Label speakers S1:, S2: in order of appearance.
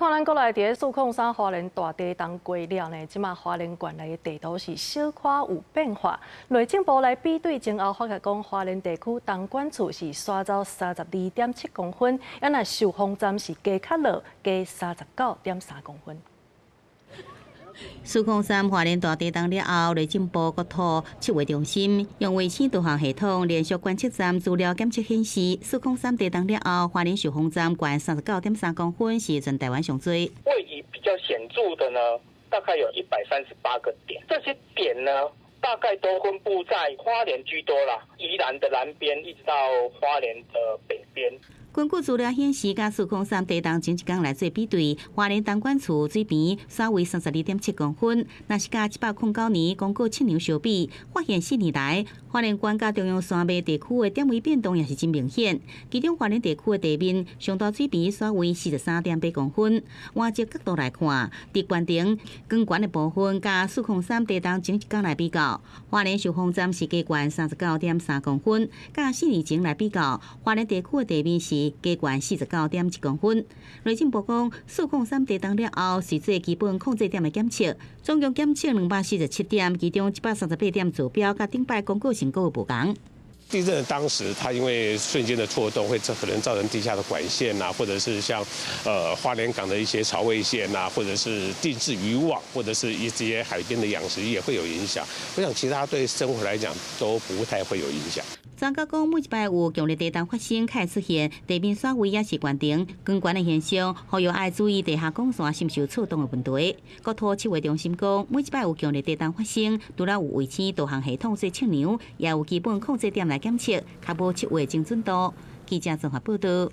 S1: 看咱閣來佇咧403花蓮大地動過了呢，這馬花蓮縣內的地圖是小可有變化。內政部來比對前後，發覺講花蓮地區東管處是徙走32.7公分，啊若壽豐站是加較落加39.3公分。
S2: 403花蓮大地動了後，內政部國土測繪中心用衛星導航系統連續觀測站資料檢測顯示，403地動了後，花蓮壽豐站懸39.3公分，是全台灣上濟。
S3: 位移比較顯著的呢，大概有138個點，這些點呢，大概都分布在花蓮居多啦，宜蘭的南邊一直到花蓮的北邊。
S2: 根據資料顯示，佮403地動前一工來做比對，花蓮東管處水平徙位32.7公分。若是佮109年公告測量相比，發現4年來花蓮縣佮中央山脈地區的點位變動也是真明顯。其中花蓮地區的地面上大水平徙位43.8公分。換一個角度來看，佇縣城更懸的部分，佮403地動前一工來比較，花蓮壽豐站是加懸39.3公分，佮4年前來比較，花蓮地區的地面是加懸49.1公分。內政部講，403地動了後，隨做基本控制點的檢測，總共檢測247點，其中138點坐標，佮頂擺公告成果有無仝。
S4: 地震的當時，它因為瞬間的錯動，會可能造成地下的管線啊，或者是像花蓮港的一些潮位線啊，或者是定置漁網，或者是一些海邊的養殖業會有影響。我想其他對生活來講都不太會有影響。
S2: 專家講，每一擺有強烈地動發生，會出現地面徙位抑是縣城更懸的現象，呼籲愛注意地下管線是毋是有錯動的問題。國土測繪中心講，每一擺有強烈地動發生，除了有衛星導航系統做測量，也有基本控制點來檢測，確保測繪精準度。記者綜合報道。